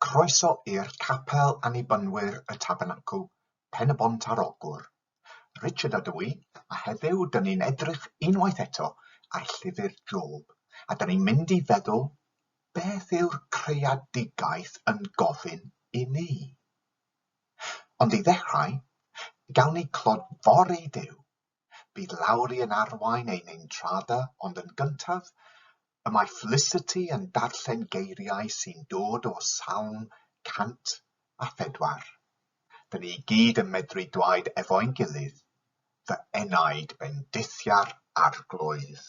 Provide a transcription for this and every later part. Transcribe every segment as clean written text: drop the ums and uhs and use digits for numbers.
Croeso i'r Capel Annibynwyr y Tabernacl, Pen-y-bont ar Ogwr. Richard ydw i, a heddiw dyn ni'n edrych unwaith eto ar llyfr Job, a dyn ni'n mynd i feddwl beth yw'r creadigaeth yn gofyn i ni? Ond i ddechrau, gawn ni clodfori Duw. Bydd Lowri yn arwain ein intrada, ond yn gyntaf, y mae Felicity yn darllen geiriau sy'n dod o Salm 104. Dyn ni i gyd yn medru dwaud efo'n gilydd, Fy enaid bendithia'r Arglwydd.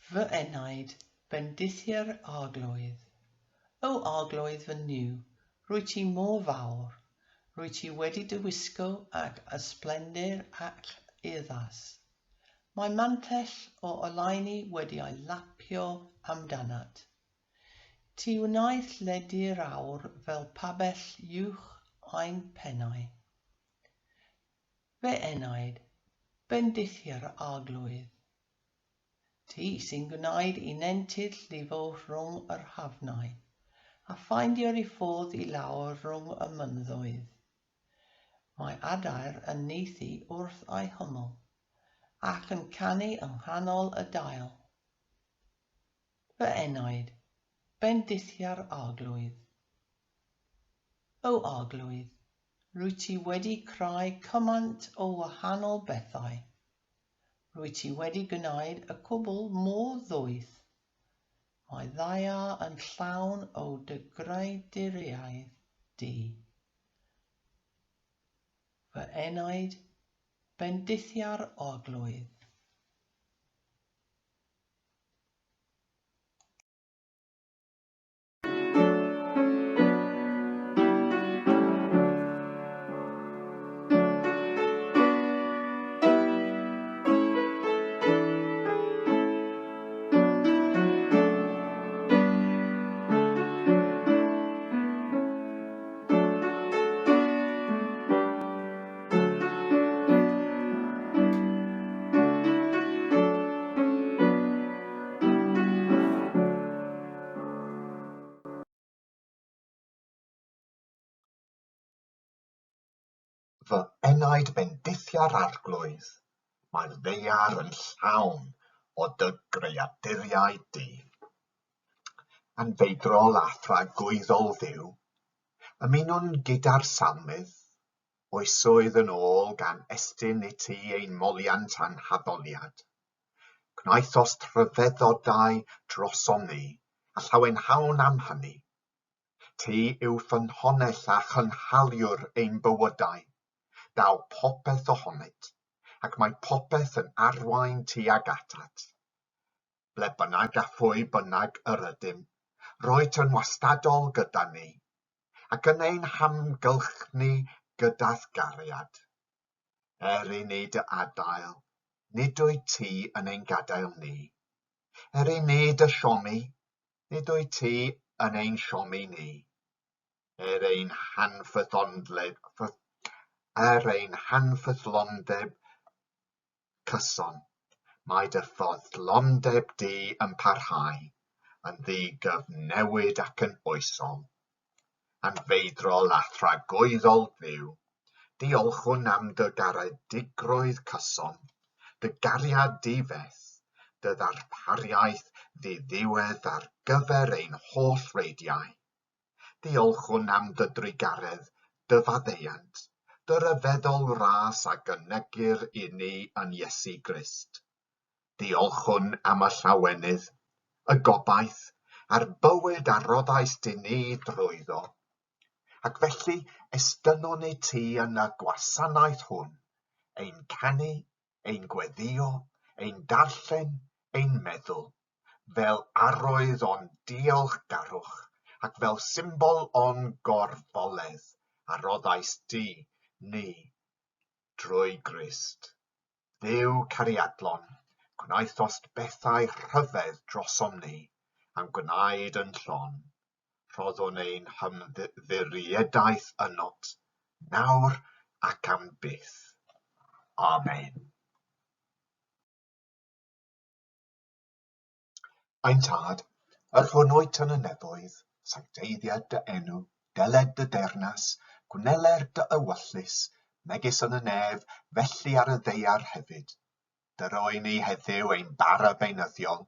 Fy enaid, bendithia'r Arglwydd. O Arglwydd fy Nuw, rwyt ti mor fawr, rwyt ti wedi dy wisgo ag ysblendir ac urddas. Mae mantell o oleuni wedi ei lapio amdanat. Ti wnaeth ledu'r awr fel pabell uwch ein pennau. Fy enaid, bendithia'r Arglwydd. Ti sy'n gwneud i nentydd llifo rhwng yr hafnau, a ffeindio'r i ffordd i lawr rhwng y mynyddoedd. Mae adair yn nythu wrth ei hymyl, ac yn canu yng nghanol y dail. Fy enaid, bendithia'r Arglwydd. O Arglwydd, Rwyt ti wedi creu cymaint o wahanol bethau. Rwyt ti wedi gwneud y cwbl mor ddoeth. Mae ddaear yn llawn o dy greaduriaid di. Fy enaid, bendithia'r Arglwydd. Fy enaid bendithia'r Arglwydd, mae'r ddaear yn llawn o dy greaduriaid di. Anfeidrol a thragwyddol Dduw, ymunwn gyda'r Salmydd, oesoedd yn ôl gan estyn i ti ein moliant a'n haddoliad. Gwnaethost rhyfeddodau drosom ni, a llawenhawn am hynny. Ti yw ffynhonnell a chynhaliwr ein bywydau. Daw popeth ohonyt, ac mae popeth yn arwain tuag atat. Ble bynnag a phwy bynnag yr ydym, rwyt yn wastadol gyda ni, ac yn ein hamgylchni gyda'th gariad. Er i ni dy adael, nid wyt ti yn ein gadael ni. Er i ni dy siomi, nid wyt ti yn ein siomi ni. Er ein hanffyddlondeb, er ein hanffyddlondeb cyson, mae dy ffyddlondeb di yn parhau, yn ddigyfnewid ac yn oesol. Anfeidrol a thragwyddol Dduw, diolchwn am dy garedigrwydd cyson, dy gariad di-feth, dy ddarpariaeth ddiddiwedd ar gyfer ein holl reidiau. Diolchwn am dy drugaredd, dy faddeuant, dy ryfeddol ras a gynygir i ni yn Iesu Grist. Diolchwn am y llawenydd, y gobaith, a'r bywyd a roddaist i ni drwyddo. Ac felly estynnwn i ti yn y gwasanaeth hwn, ein canu, ein gweddïo, ein darllen, ein meddwl, fel arwydd o'n diolchgarwch ac fel symbol o'n gorfoledd a roddaist di ni drwy Grist. Dduw cariadlon, gwnaethost bethau rhyfedd drosom ni, a'n gwnaed yn llon. Rhoddwn ein hymddiriedaeth ynot, nawr ac am byth. Amen. Ein Tad, yr hwn wyt yn y nefoedd, sancteiddied dy enw, deled dy deyrnas, gwneler dy ewyllys, megis yn y nef, felly ar y ddaear hefyd. Dyro i ni heddiw ein bara beunyddiol,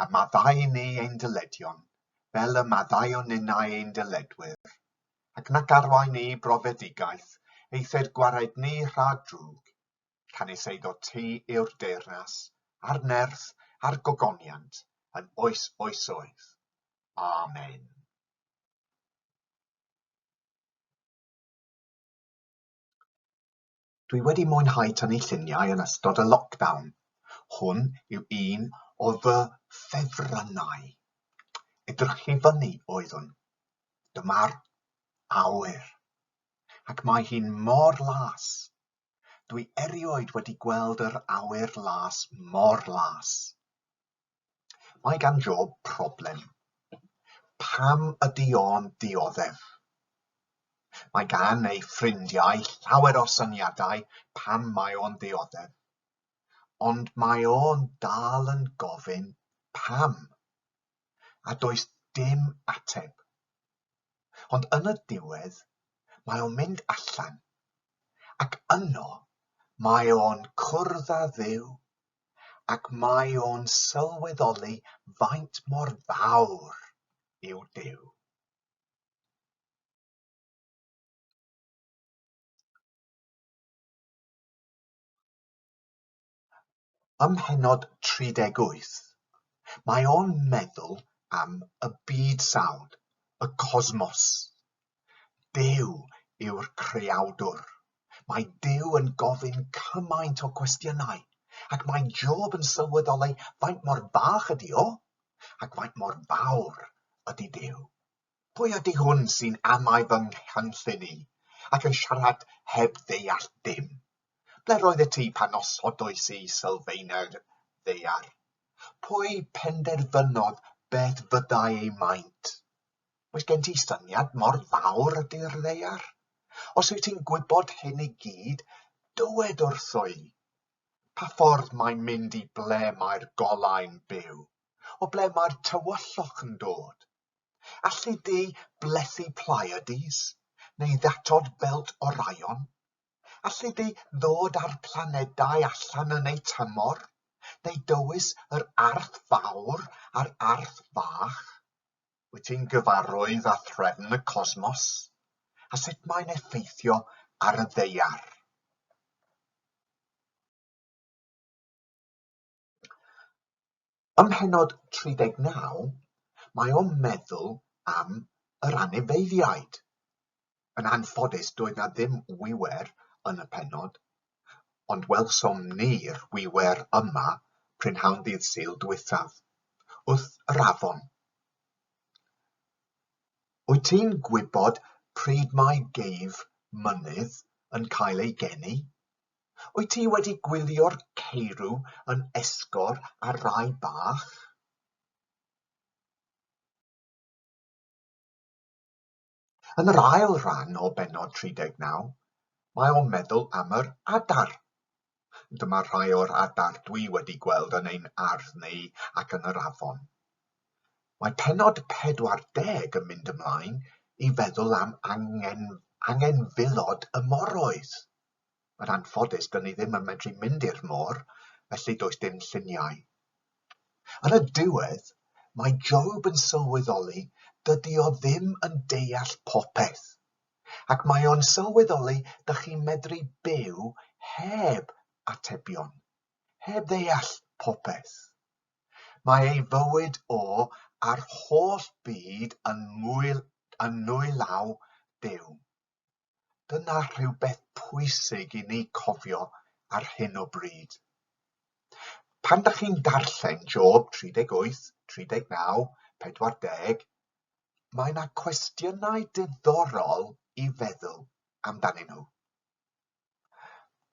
a maddau i ni ein dyledion, fel y maddeuwn ninnau ein dyledwyr. Ac nac arwain ni i brofedigaeth, eithr gwared ni rhag drwg. Canys eiddo ti yw'r deyrnas, a'r nerth, a'r gogoniant, yn oes oesoedd. Amen. Dwi wedi mwynhau tynnu lluniau yn ystod y lockdown. Hwn yw un o fy ffefrynnau. Edrych i fyny oeddwn. Dyma'r awyr. Ac mae hi'n mor las. Dwi erioed wedi gweld yr awyr las mor las. Mae gan Job problem. Pam ydy o'n dioddef? Mae gan ei ffrindiau llawer o syniadau pam mae o'n dioddef. Ond mae o'n dal yn gofyn pam? A does dim ateb. Ond yn y diwedd, mae o'n mynd allan, ac yno mae o'n cwrdd â Dduw, ac mae o'n sylweddoli faint mor fawr yw Duw. Ym mhennod 38, mae o'n meddwl am y byd-sawd, y cosmos. Duw yw'r creawdwr. Mae Duw yn gofyn cymaint o gwestiynau, ac mae Job yn sylweddoli faint mor fach ydy o, ac faint mor fawr ydy Duw. Pwy ydy hwn sy'n amau fy nghynllun i, ac yn siarad heb ddeall dim? Ble roeddet ti pan osodais i sylfaenau'r ddaear? Pwy penderfynodd beth fyddai ei maint? Oes gen ti syniad mor fawr ydy'r ddaear? Os wyt ti'n gwybod hyn i gyd, dywed wrtho i. Pa ffordd mae'n mynd i ble mae'r golau'n byw? O ble mae'r tywyllwch yn dod? Alli di blethu Pleiades, neu ddatod belt Orion? Alli di ddod â'r planedau allan yn eu tymor, neu dywys yr arth fawr a'r arth fach? Wyt ti'n gyfarwydd â threfn y cosmos, a sut mae'n effeithio ar y ddaear? Ym mhennod 39, mae o'n meddwl am yr anifeiliaid. Yn anffodus, doedd 'na ddim wiwer yn y pennod, ond welsom ni'r wiwer yma prynhawn ddydd Sul dwythaf, wrth yr afon. Wyt ti'n gwybod pryd mae geifr mynydd yn cael ei geni? Wyt ti wedi gwylio'r ceirw yn esgor ar rai bach? Yn yr ail ran o bennod 39, mae o'n meddwl am yr adar. Dyma rhai o'r adar dwi wedi gweld yn ein ardd ni ac yn yr afon. Mae pennod 40 yn mynd ymlaen i feddwl am angen, angenfilod y moroedd. Yn anffodus, dyn ni ddim yn medru mynd i'r môr, felly does dim lluniau. Yn y diwedd, mae Job yn sylweddoli dydy o ddim yn deall popeth, ac mae o'n sylweddoli dych chi'n medru byw heb atebion, heb ddeall popeth. Mae ei fywyd o a'r holl byd yn, mwyl, yn nwylaw Duw. Dyna rhywbeth pwysig i ni cofio ar hyn o bryd. Pan dych chi'n darllen Job 38, 39, 40, mae yna cwestiynau diddorol i feddwl amdanyn nhw.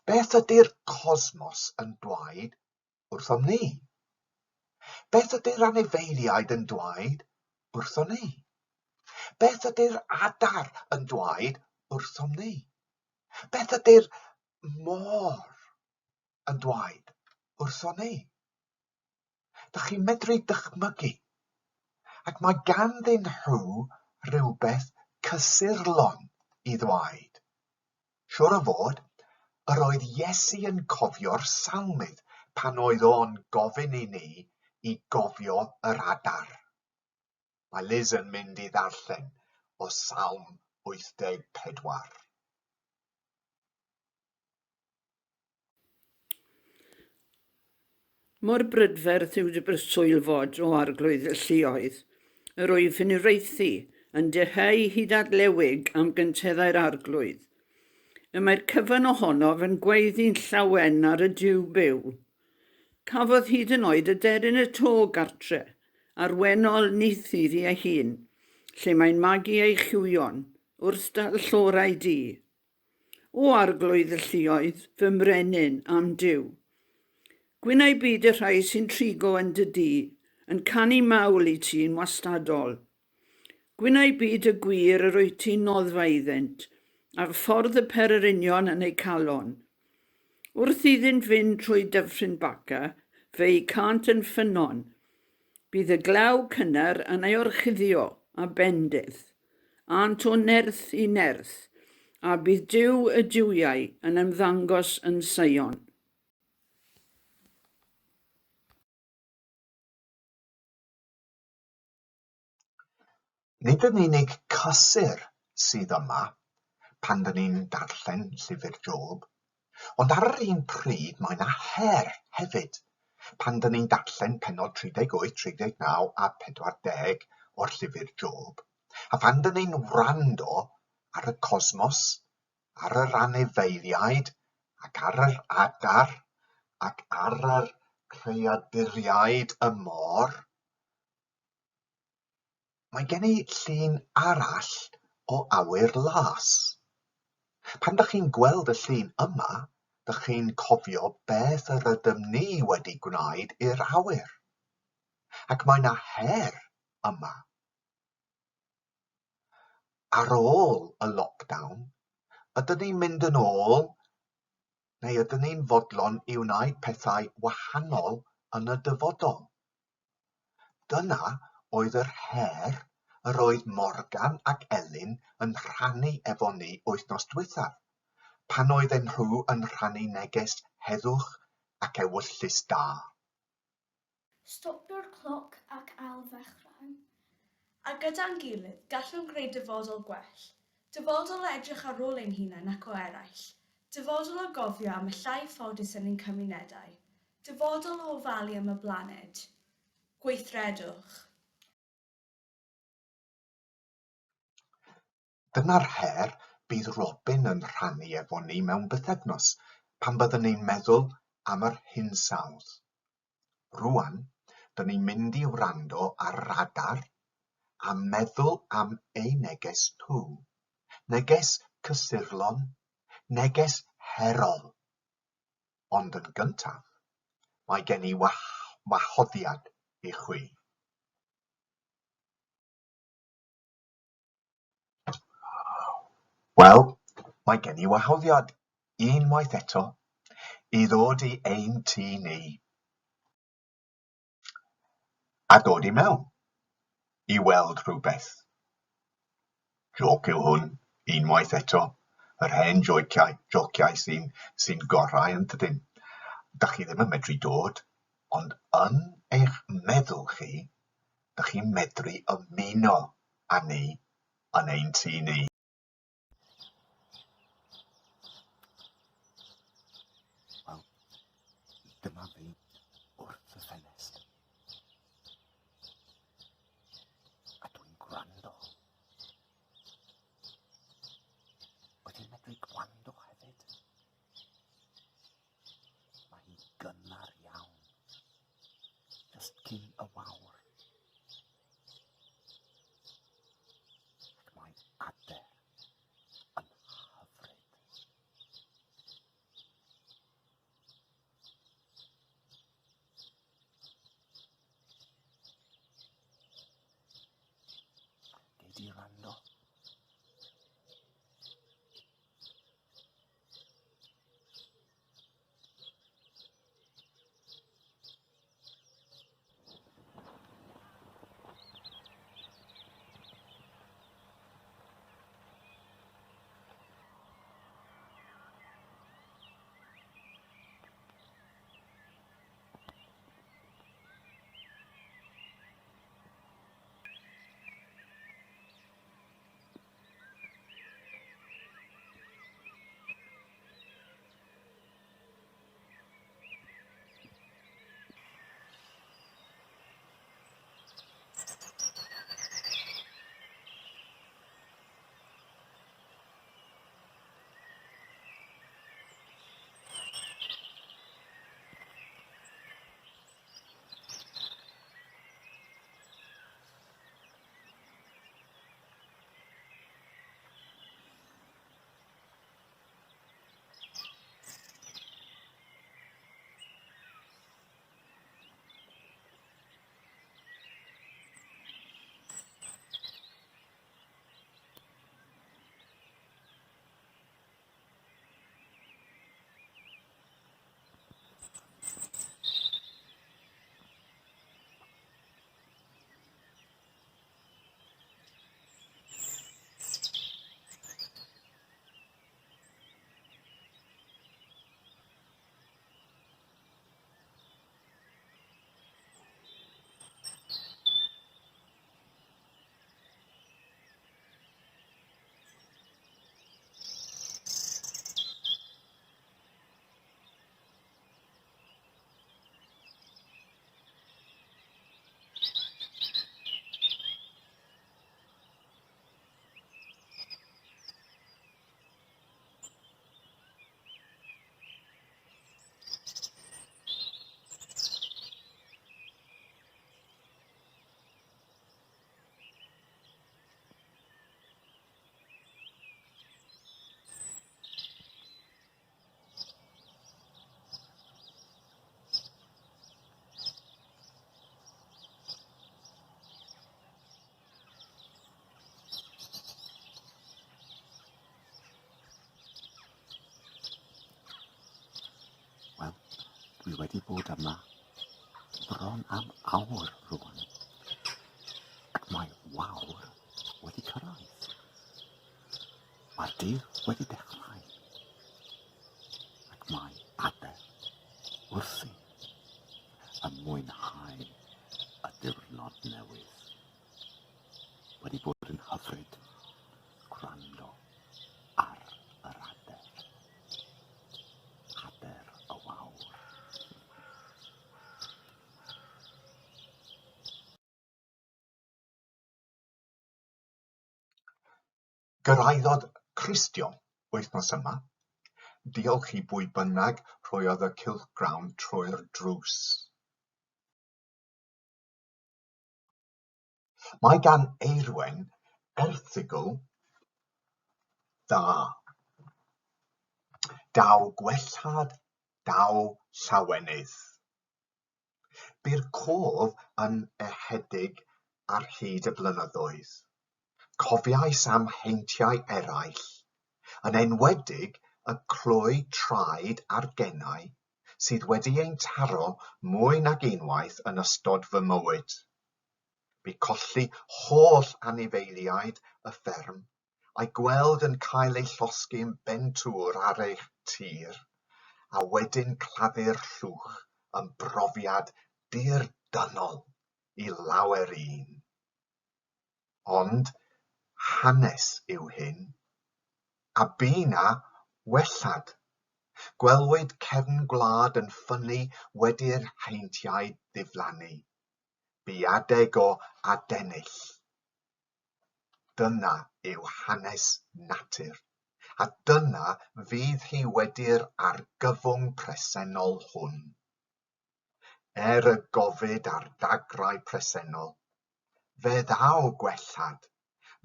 Beth ydy'r cosmos yn dweud wrthom ni? Beth ydy'r anifeiliaid yn dweud wrthon ni? Beth ydy'r adar yn dweud wrthom ni? Beth ydy'r môr yn dweud wrthon ni? Dych chi'n medru dychmygu. Ac mae ganddyn nhw rhywbeth cysurlon i ddweud. Siŵr o fod, yr oedd Iesu yn cofio'r salmydd pan oedd o'n gofyn i ni i gofio yr adar. Mae Liz yn mynd i ddarllen o Salm 84. Mor brydferth yw dy breswylfod, O Arglwydd y lluoedd! Yr wyf yn hiraethu, yn dyheu hyd at lewyg am gynteddau'r Arglwydd. Y mae'r cyfan ohonof yn gwaeddi'n llawen ar y Duw byw. Cafodd hyd yn oed y deryn y to gartre, a'r wennol nyth iddi ei hun, lle mae'n magu ei chywion, wrth dal llorau du. O Arglwydd y lluoedd, fy mrenin, a'm Duw. Gwynau byd y rhai sy'n trigo yn dy dŷ, yn canu mawl i ti'n wastadol. Gwynau byd y gwir yr wyt ti'n noddfa iddynt, a'r ffordd y pererinion yn eu calon. Wrth iddynt fynd trwy dyffryn Baca, fe'u cânt yn ffynnon. Bydd y glaw cynnar yn ei orchuddio â bendith, ânt o nerth i nerth, a bydd Duw y duwiau yn ymddangos yn Seion. Nid yn unig cysur sydd yma pan 'dyn ni'n darllen llyfr Job, ond ar yr un pryd mae 'na her hefyd pan 'dyn ni'n darllen pennod 38, 39 a 40 o'r llyfr Job, a phan 'dyn ni'n wrando ar y cosmos, ar yr anifeiliaid ac ar yr adar ac ar yr creaduriaid y môr, Mae gen i llun arall o awyr las. Pan dych chi'n gweld y llun yma, dych chi'n cofio beth yr ydym ni wedi gwneud i'r awyr. Ac mae 'na her yma. Ar ôl y lockdown, ydyn ni'n mynd yn ôl neu ydyn ni'n fodlon i wneud pethau wahanol yn y dyfodol? Dyna oedd yr her yr oedd Morgan ac Elin yn rhannu efo ni wythnos dwythaf, pan oedden nhw yn rhannu neges heddwch ac ewyllys da. Stopio'r cloc ac ail-ddechrau. A gyda'n gilydd, gallwn greu dyfodol gwell. Dyfodol o edrych ar ôl ein hunain ac o eraill. Dyfodol o gofio am y llai ffodus yn ein cymunedau. Dyfodol o ofalu am y blaned. Gweithredwch. Dyna'r her bydd Robin yn rhannu efo ni mewn bythefnos pan byddwn ni'n meddwl am yr hinsawdd. Rŵan, dyn ni'n mynd i wrando ar radar a meddwl am eu neges nhw. Neges cysurlon, neges herol. Ond yn gyntaf, mae gen i wahoddiad i chwi. Wel, mae gen i wahoddiad, unwaith eto, i ddod i ein tŷ ni. A dod i mewn i weld rhywbeth. Jôc yw hwn, unwaith eto. Yr hen joiciau, jociau sy'n sy gorau yn dydyn. Dach chi ddim yn medru dod, ond yn eich meddwl chi, dach chi'n medru ymuno â ni yn ein tŷ ni. Wel, dyma fi wrth y ffenest. A dwi'n gwrando. Wyt ti'n medru gwrando hefyd? Mae hi'n gynnar iawn. Just cyn y wawr. Ac mae adar. wedi bod yma bron am awr rwan, ac mae wawr wedi cyrraedd. Mae'r dydd wedi dechrau, ac mae Adel wrthi yn mwynhau y diwrnod newydd. Wedi bod yn hyfryd gwrando ar yr ader. Ader y wawr. Gyrhaeddodd Cristion wythnos yma. Diolch i bwy bynnag rhoiodd y cylchgrawn trwy'r drws. Mae gan Eirwen erthygl dda. Daw gwellhad, daw llawenydd. Bu'r cof yn ehedig ar hyd y blynyddoedd. Cofiais am heintiau eraill, yn enwedig y clwy traed a'r genau sydd wedi ein taro mwy nag unwaith yn ystod fy mywyd. Bu colli holl anifeiliaid y fferm, a'u gweld yn cael eu llosgi'n bentwr ar eich tir, a wedyn claddu'r llwch yn brofiad dirdynnol i lawer un. Ond hanes yw hyn, a bu 'na wellhad. Gwelwyd cefn gwlad yn ffynnu wedi'r heintiau ddiflannu. Bu adeg o adennill. Dyna yw hanes natur, a dyna fydd hi wedi'r argyfwng presennol hwn. Er y gofid a'r dagrau presennol, fe ddaw gwellhad,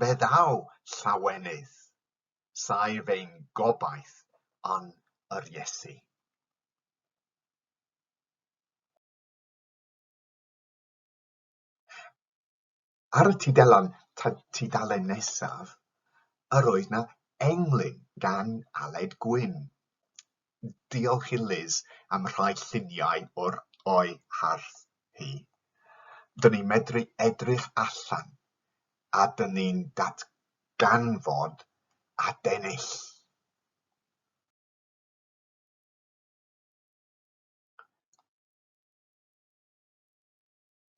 fe ddaw llawenydd, saif ein gobaith yn yr Iesu. Ar y tudalen, tudalen nesaf, yr oedd 'na englyn gan Aled Gwyn. Diolch i Liz am rhai lluniau o'r o'i hardd hi. Dyn ni'n medru edrych allan a dyn ni'n datganfod adennill.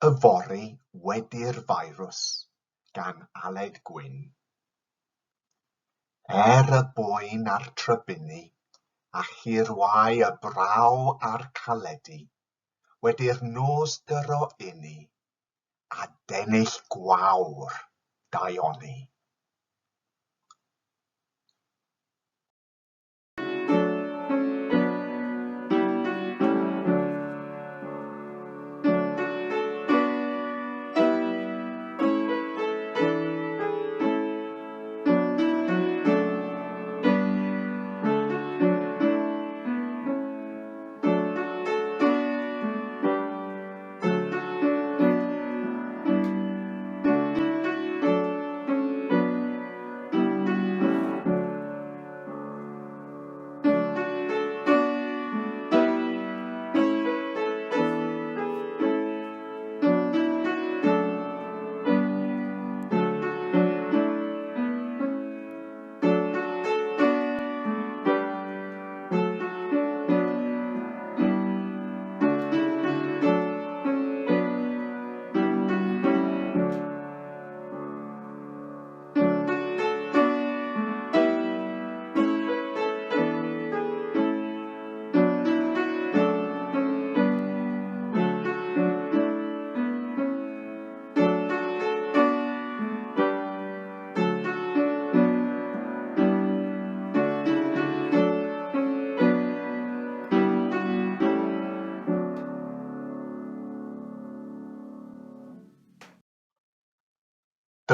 Yfory wedi'r Feirws gan Aled Gwyn. Er y boen a'r trybini, a chur-wae y braw a'r caledi, wedi'r nos dyro inni, adennill gwawr daioni.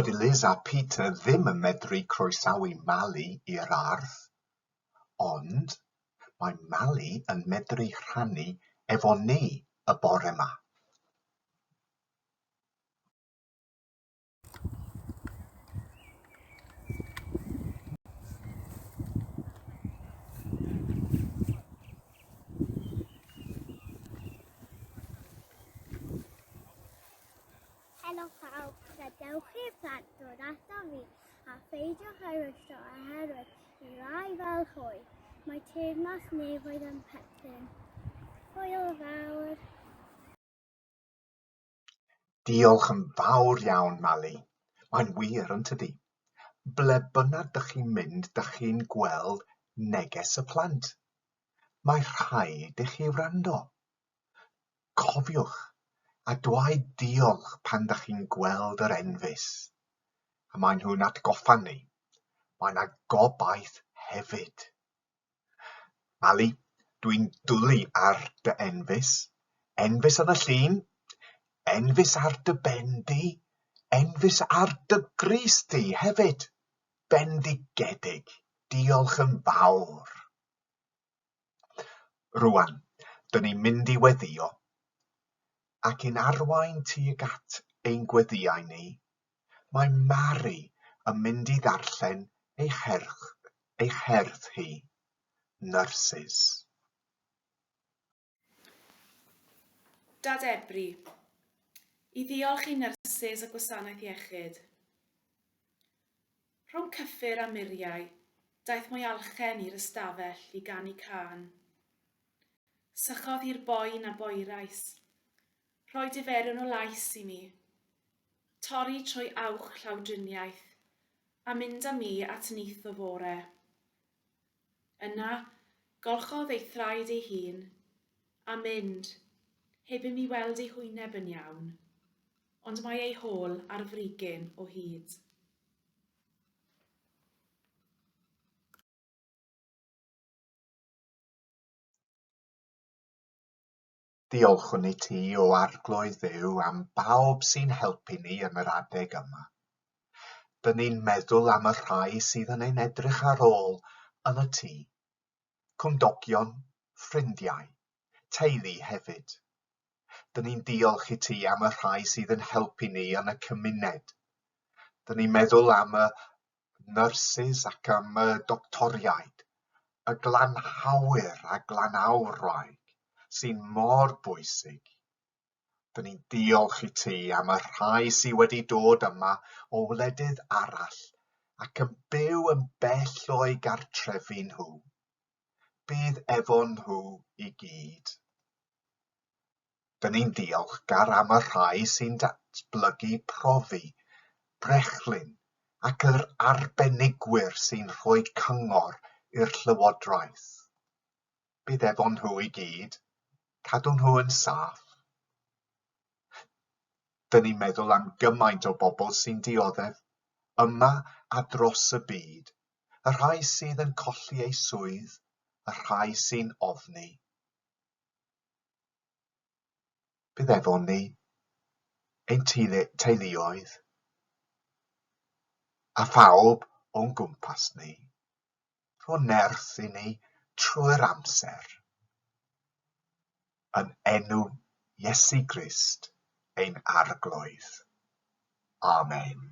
Dydy Liz a Peter ddim yn medru croesawu Mali i'r ardd, ond mae Mali yn medru rhannu efo ni y bore 'ma. wrando pawb, gadewch i'r plant ddod ato fi, a pheidiwch â'i rwystro oherwydd i rai fel hwy, mae teyrnas nefoedd yn perthyn. Hwyl fawr. Diolch yn fawr iawn, Mali. Mae'n wir, yn tydi? Ble bynnag dych chi'n mynd, dych chi'n gweld neges y plant. Mae rhaid i chi wrando. Cofiwch, a dwaid diolch pan dych chi'n gweld yr enfys. A maen nhw'n atgoffa ni, mae 'na gobaith hefyd. Mali, dwi'n dwlu ar dy enfys. Enfys yn y llun, enfys ar dy ben di, enfys ar dy grys di hefyd. Bendigedig. Diolch yn fawr. Rwan, dyn ni'n mynd i weddïo, ac i'n arwain tuag at ein gweddïau ni, mae Mari yn mynd i ddarllen ei cherdd, ei cherdd hi, Nurses. Dad Ebri, I ddiolch i nyrsys y Gwasanaeth Iechyd. Rhwng cyffur a muriau, daeth mwyalchen i'r ystafell i ganu cân. Sychodd hi'r boen a boerais. Rhoi diferyn o lais i mi. Torri trwy awch llawdriniaeth, a mynd â mi at nyth o fore. Yna, golchodd ei thraed ei hun, a mynd, heb i mi weld ei hwyneb yn iawn. Ond mae ei hôl ar frigyn o hyd. Diolchwn i ti, O Arglwydd Dduw, am bawb sy'n helpu ni yn yr adeg yma. Dyn ni'n meddwl am y rhai sydd yn ein edrych ar ôl yn y tŷ. Cymdogion, ffrindiau, teulu hefyd. Dyn ni'n diolch i ti am y rhai sydd yn helpu ni yn y cymuned. Dyn ni'n meddwl am y nyrsys ac am y doctoriaid, y glanhawyr a glanawrwraig sy'n mor bwysig. Dyn ni'n diolch i ti am y rhai sydd wedi dod yma o wledydd arall ac yn byw yn bell o'i gartrefi nhw. Bydd efo nhw i gyd. Dyn ni'n ddiolchgar am y rhai sy'n datblygu profi, brechlyn ac yr arbenigwyr sy'n rhoi cyngor i'r llywodraeth. Bydd efo nhw i gyd, cadw nhw yn saff. Dyn ni'n meddwl am gymaint o bobl sy'n dioddef, yma a dros y byd, y rhai sydd yn colli eu swydd, y rhai sy'n ofni. Bydd efo ni, ein teuluoedd, a phawb o'n gwmpas ni. Rho nerth i ni trwy'r amser. Yn enw Iesu Grist ein Arglwydd. Amen.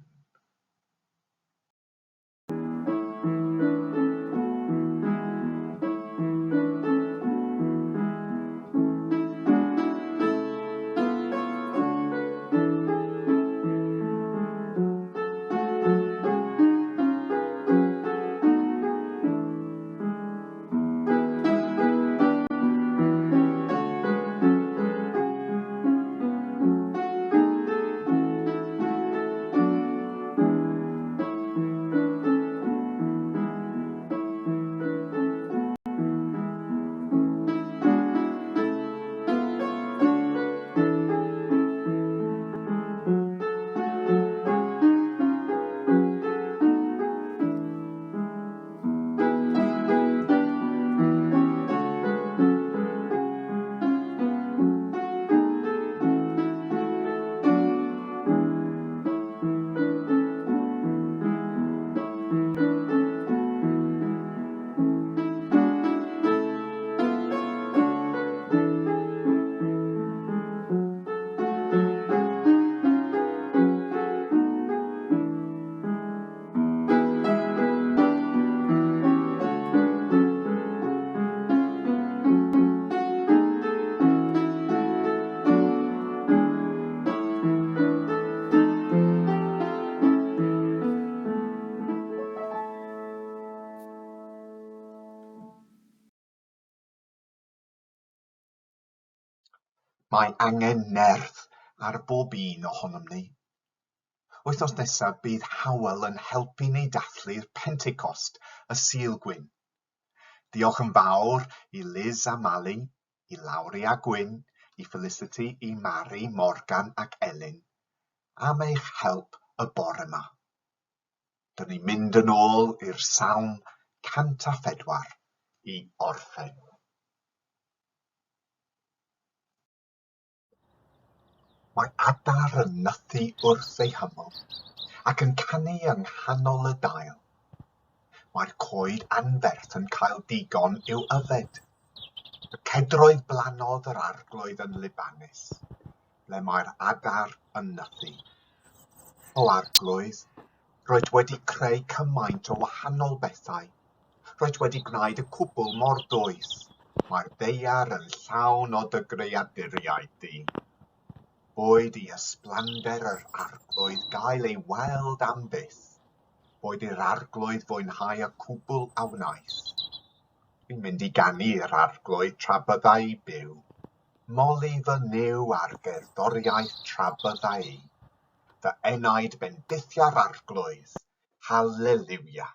Mae angen nerth ar bob un ohonom ni. Wythnos nesaf bydd Howell yn helpu ni dathlu'r Pentecost, y Sul Gwyn. Diolch yn fawr i Liz a Mali, i Lowri a Gwyn, i Felicity, i Mari, Morgan ac Elin am eich help y bore 'ma. Dyn ni'n mynd yn ôl i'r Salm 104 i orffen. Mae adar yn nythu wrth ei hymyl ac yn canu yng nghanol y dail. Mae'r coed anferth yn cael digon i'w yfed. Y cedroedd blannodd yr arglwydd yn Libanus, ble mae'r adar yn nythu. O Arglwydd, rwyt wedi creu cymaint o wahanol bethau. Rwyt wedi gwneud y cwbl mor ddoeth. Mae'r ddaear yn llawn o dy greaduriaid di. Boed i ysblander yr Arglwydd gael ei weld am byth. Boed i'r Arglwydd fwynhau y cwbl a wnaeth. Dwi'n mynd i ganu i'r Arglwydd tra bydda i byw. Moli fy Nuw ar gerddoriaeth tra bydda i. Fy enaid bendithia'r Arglwydd. Haleliwia!